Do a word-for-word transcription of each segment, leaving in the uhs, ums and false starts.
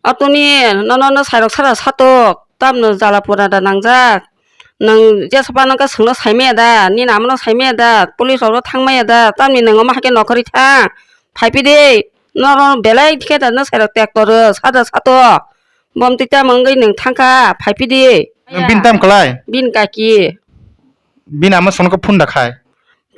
Atoni, nono no sairok sara satok, tamno jala pura da nangjak. Nwng jesa phano khe swngno saimaya da, nini amano saimaya da, police rokno thangmaya da, tamni nwng omo hai khe nokhorwi thang. Phaiphidi, norok belai khe da no sairok tekto rw, sada sato. Bom twi tamo wngwi nwng thangkha, phaiphidi. Nwng bini tam kwlai? Bini kaki. Bini ama songo phone da khai?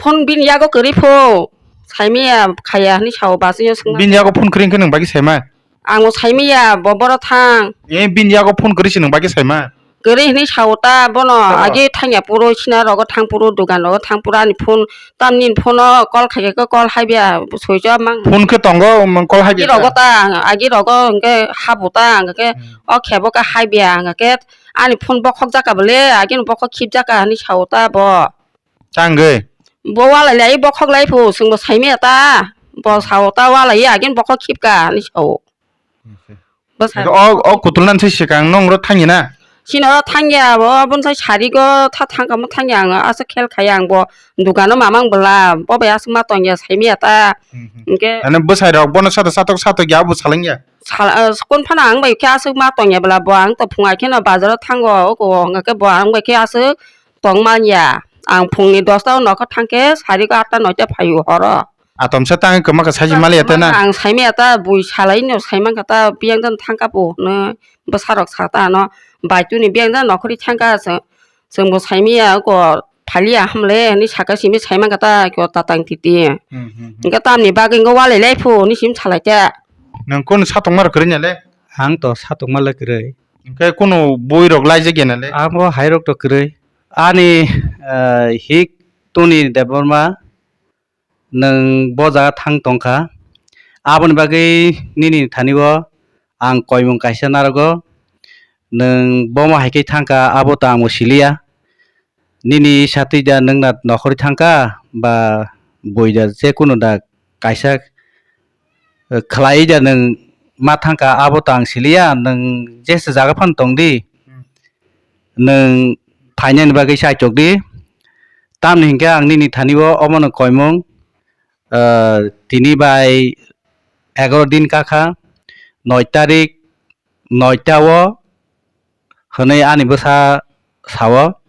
Phone bini yago kwrwi pho. Saimaya khaya hwnwi sao, basingno swngna. Bini yago phone kwrwi hwnkhe nwng bagwi saima? Ang bo saimaya, bo boro thang. E, bini yago phone kwrwi se nwng bagwi saima? Kwrwi hwnwi sao ta bono, agi thangya puro, sina rogo thang puro, dugan rogo thang puro, ani phone, tamni phone o call khaikhe call haibiya, switch off mang. Phone khe tongo, um, call haibiya. Agi rogo ta, agi rogo hwnkhe habo ta, hwnkhe o khebo khe haibiya, hwnkhe ani phone bokhok jaka bole, agini bokhok khip jaka hwnwi sao ta bo. Tangwi? Bo walai lai bokhok lai phu, chwngbo saimaya ta. Bo sao ta walai agini bokhok khipka hwnwi sao. Bo sa- O, o kutulnan se sikang nong ro thangya na? Sino thangya bo, bonsai sarigo tha thangkamo thangya ang aswk khel khaya ang bo dukano mamang bwla, bo bai aswk ma tongya saimaya ta. Hwnkhe. Ane bwsai rok bono sato satok satok ya bo salangya? Sal-, ah, kon phano ang bai khe aswk ma tongya bwla, bo ang to phungai kheno bazaro thango, oko hwnga khe bo ang bai khe aswk tong manya. Ang phungni dosta o nokha thang khe sari ko atta noita phaio horo. Atomsa tang kwma kha saji mali ata na? Ang saimaya ta, bui salai no saimang kha ta, biyang dan thang kha bo hwnwi bwsa rok sa ta ano. Bai tuni biyang dan nokhorwi thang kha, chwng, chwng bo saimaya ko. Phaliya hamle hwnwi saka simi saimang kha ta kyo tatang titi. Hmm, hmm, hmm. Hwnkhe tamni bagwi wngkha walai lai phu hwnwi sim salai kha. Nwng kunu satokma rok kwrwi nai le? Ang to satokma le kwrwi. Hwnkhe kunu bui rok laijak ya nai le? Abo hai rok to kwrwi. Ani, eh, hik Toni Debbarma nwng bo jaga thang tong kha. Aboni bagwi nini thani o ang koimung kaisa narogo. Nwng bomo hai khe thang kha, abo to ang bo siliya. Nini satwi da nwng na nokhorwi thang kha, ba bui da je kunu da kaisa, eh, khlai da nwng ma thang kha, abo to ang siliya. Nwng jesa jaga phano tong di, hmm, nwng phainani bagwi chaitok di. Tamni hinkhe ang nini thani o omono koimung, eh, tini bai egaro din kakha, noi tarik, noita o hwnwi ani bwsa sao.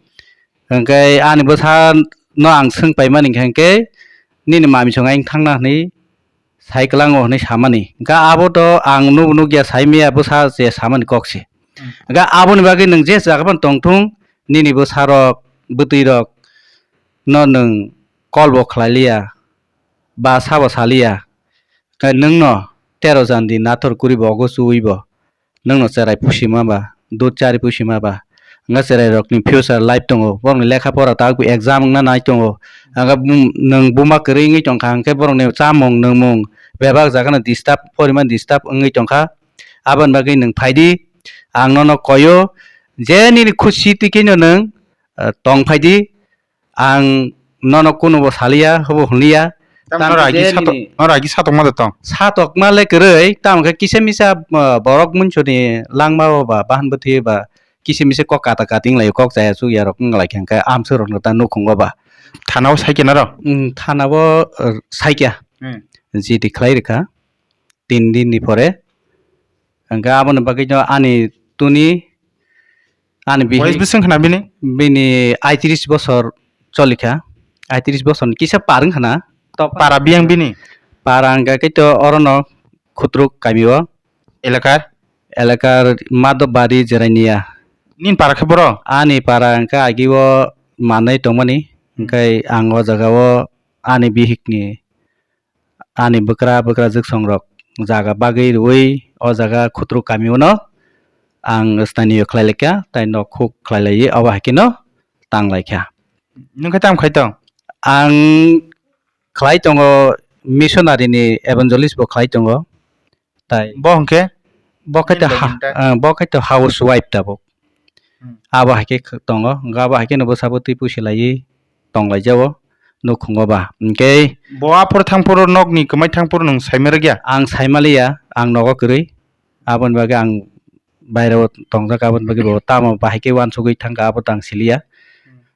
Hwnkhe ani bwsa no ang swng paimani hinkhe, "Nini mami song ayang thangna," hwnwi sai kwlango hwnwi samani. Hwnkhe abo to ang nuk nukya, saimaya bwsa je samani kok se. Hmm. Hwnkhe aboni bagwi nwng je jaga phano tongthung, nini bwsa rok, bwtwi rok no nwng call bo khlai liya, ba sabo saliya. Khe nwngno tero jandi nathor kuri bo ogo chuwi bo. Nwngno cherai pusi ma ba, dud chari pusi ma ba. Wngkha cherai rokni future life tongo, borokni lekha pora ta exam wngna nai tongo. Wngkha bum-, nwng buma kwrwi wngwi tongkha, hwnkhe borokni chamung nwngmung bebak jagano disturb, porima disturb wngwi tongkha. Aboni bagwi nwng phaidi, ang nono koyo je nini khusi twi kheno nwng, eh, tong phaidi. Ang nono kunubo saliya, hobo hwnliya. Tamo Tamo noragi je satok, nini noragi satokma de tong. Satokma le kwrwi, tamo khe kisa misa, uh, borok munsuni langma o ba, bahan bwtwi ba, kisa misa kok kata kati wnglaio, kok chaya chukya rok wnglaikha, hwnkhe amswk rokno ta nukhungo ba. Thana o saikhe naro? Mm, thana o, uh, saikya. Hmm. G D khlai rwkha. Tin din ni pore. Hwnkhe aboni bagwi no ani tuni, ani bihik. Boyes bwswk wngkha na bini? Bini aitris bosor cholikha. Aitris bosor ni kisa par wngkha na. To para biyang bini? Para hwnkha khe to orono Khutruk kami o. Elaka? Elaka Madhobari Jerania. Nini para khe boro? Ani para hwnkha agi o manwi tongmani. Hmm. Hwnkhe ang o jaga o ani bihik ni ani bwkra bwkrajwk songrok jaga bagwi rwui o jaga Khutruk kami o no ang stani o khlai laikha, tai nok khuk khlai laiwi abo hai kheno tang laikha. Nwng khe tamo khai tong? Ang khlai tongo, missionary ni evangelist bo khlai tongo. Tai bo hwnkhe? Bo khe to ha-, eh, bo khe to housewife tabuk. Hmm. Abo hai khe tongo, hwnkhe abo hai kheno bwsabo twi pusi laiwi tong lai jao nukhungo ba. Hwnkhe bo aphuru thangphuru nokni kwmai thangphuru nwng saima rwkya? Ang saima liya, ang nogo kwrwi. Aboni bagwi ang baireo tongjak, aboni bagwi bo tamo bahai khe uansugwi thangkha, abo tang siliya.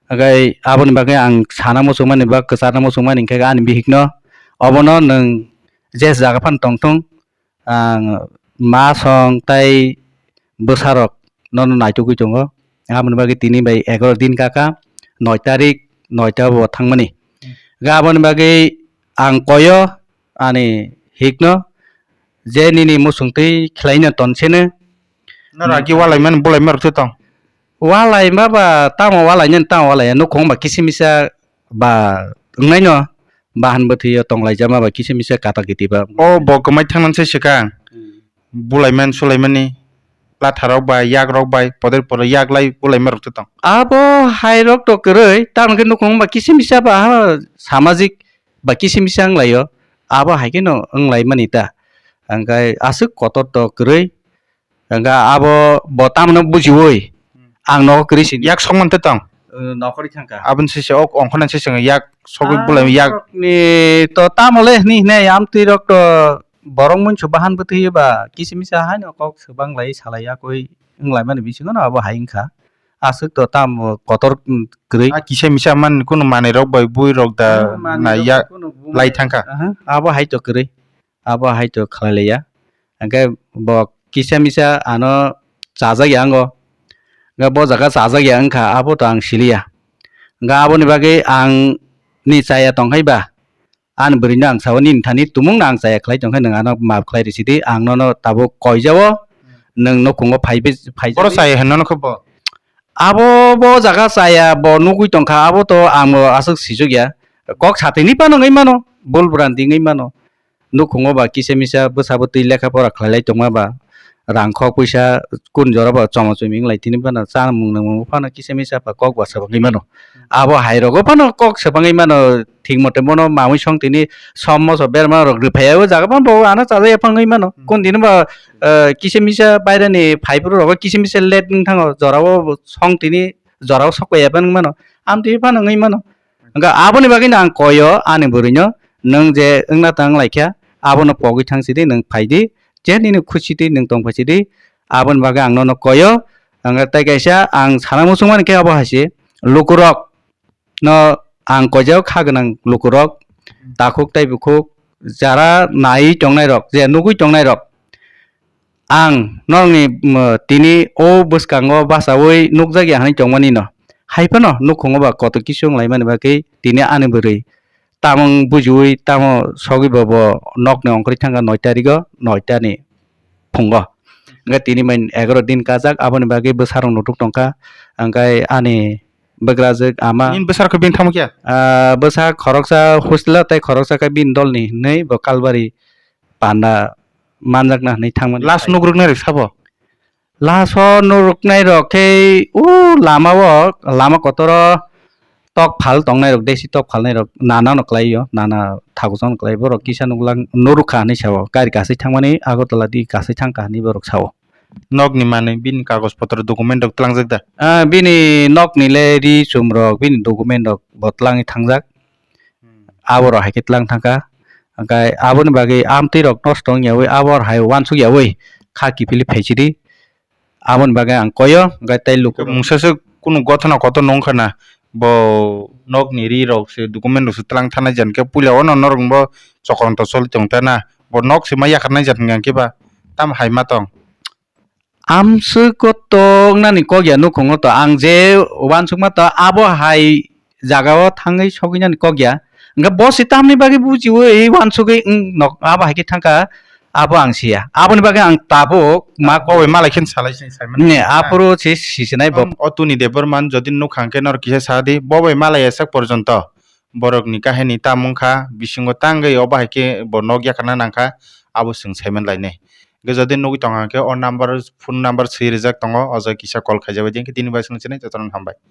Hwnkhe aboni bagwi ang sana muchungmani ba kwcharna muchungmani hwnkhe ani bihikno, obono nwng je jaga phano tongthung, ang ma song tai bwsarok nono naitugwi tongo. Aboni bagwi tini bai egaroh din kaka, noi tarik, noita bo thangmani. Hmm. Ga aboni bagwi ang koyo ani hikno je nini muchungtwi khlaina tonsene. Norok agi walaimani bulaima rok tong? Walaima ba tamo walainani tamo walaiya, nukhung ba kisa misa ba wngnaino bahan bwthwio tonglaijama ba kisa misa kata kiti ba. O bo kwmai thangnani se swkang. Hmm. Bulaimani sulaimani latharok bai yakrok bai poder pore yaklai bulaima rok tong? Abo hairok to kwrwi, tamokhe nukhung ba kisa misa ba ha samajik ba kisa misa wnglaio, abo hai kheno wnglaimani ta. Hwnkhe aswk kotor to kwrwi, hwnkhe abo bo tamno bujiwi ang nogo kwrwi sini. Yak sokmante tong? Eh, nokhorwi thangkha. Aboni sise ok ongkhornani sise yak sogwi bulaima yak. Ni to tamo le hwnwi hwnwi amtwi rok to borok munsu bahan bwtwi ba kisa misa haino kok swbang lai salai yakwi wnglaimani bisingo no abo hai wngkha. Aswk to tamo kotor, mm, kwrwi. A kisa misa man kunu manwi rok bai bui rok da. Hmm, manwi na rok ya bai kunu buma lai thangkha. Aha, abo hai to kwrwi. Abo hai to khlai laiya. Hwnkhe bo kisa misa ano chajak ya wngo. Hwnkhe bo jaga chajak ya wngkha, abo to ang siliya. Hwnkhe aboni bagwi ang ni chaya tongkhai ba. Ani bwrwino ang sao, "Nini thani tumungno ang chaya khlai tongkhe, nwng ano maaf khlai rw sidi, ang nono tabuk koijao, nwng nukhungo phaibi-, phaijagwi." Boro chaya hinwi nono khe bo? Abo bo jaga chaya, bo nugwi tongkha, abo to ang bo aswk sijwk ya. Kok satini phano wngwi mano, bul bwrandi wngwi mano. Nukhungo ba kisa misa bwsa bwtwi lekha pora khlailai tongma ba, rang khok puisa kun jora ba choma chumi wng lai tini phano, chamung nungmung phano kisa misa ba kok ba swbangwi mano. Abo hai rogo phano kok swbangwi mano, thik mote bono mamui song tini som moso berma rok rwphai o jaga phano bo ano chajak ya phangwi mano. Hmm. Kun dini ba, eh, kisa misa bairani phai phuru rogo kisa misa let wng thango, jorao song tini jorao sok ya phano wng mano. Amtwi phano wngwi mano. Hwnkhe aboni bagwino ang koyo ani bwrwino, nwng je wngna tang lai kha, abono pogwi thang sidi, nwng phai di, je nini khusi di, nwng tong phai sidi, aboni bagwi ang nono koyo. Hwnkhe tei kaisa ang sana muchung mani khe abo hai se, lukurok no ang koijago kha gwnang lukurok, takhuk tei bukhuk, jara naiwi tongnai rok, je nugwi tongnai rok, ang norokni, mm, tini o bwskango bachaui nukjakya hinwi tongmani no. Hai phano nukhungo ba kotor kisu wnglaimani bagwi tini ani bwrwi tamung bujiui tamo sogwi bo, bo nokni ongkhorwi thangkha noi tarigo, noi tani phungo. Hwnkhe tini mai egaroh din kajak, aboni bagwi bwsarok nutuk tongkha. Hwnkhe ani bwkrajwk ama. Nini bwsarok bini thangma khe? Ah, bwsa khoroksa hostel o tei khoroksa khe bini dolni hinwi bo Kalbari panda manjakna hinwi thangmani. Last nukruknai rok sabo? Last o nukruknai rok khe o lama o, lama kotor o tok phal tongnai rok, desi tok phalnai rok nana no kwlai o, nana thakuchang no kwlai, borok kisa nuklang, nukrukha hinwi sao, gari kasui thangmani Agartala di kasui thangkha hinwi borok sao. Nokni manwi bini kagoj potro document rok tlangjak da? Ah, bini nokni le ri chum rok, bini document rok bo tlangwi thangjak. Hmm. Abo rok hai khe tlang thangkha. Hwnkhe aboni bagwi amtwi rok nosto wngya ui, abo hai uansuk ya ui kha kiphilwi phaisidi. Aboni bagwi ang koyo, hwnkhe tei luku rok mungsa se kunu gothona kotor nung kha na, bo nokni ri rok se document rok se tlang thanai jan khe puila o no norok bo chokronto choli tong ta na, bo nok se ma yakarnai jan hwnkhe ba tamo hai ma tong. Amswk o to wngnani kok ya nukhungo to, ang je uansukma to abo hai jagao thangwi sogwinani kok ya. Hwnkhe bo se tamni bagwi bujiui uansugwi wng nok abo hai khe thangkha, abo ang siya. Aboni bagwi ang tabuk ma bo bai malai khe salai sini saimano. Ne, aphuru se sisinai bo. Om, o Tuni Debbarma jodi nukha hwnkhe norok kisa sa di, bo bai malai ya sak porjonto borokni kahini tamo wngkha, bisingo tangwi obo hai khe bo nok yakarna nangkha, abo chwng saiman lainai. Hwnkhe jodi nugwi tongkha hwnkhe o number, phone number swi rijak tongo, o jaga kisa call khaijak bai di, hwnkhe tini bai chwng sinai jotono hambai.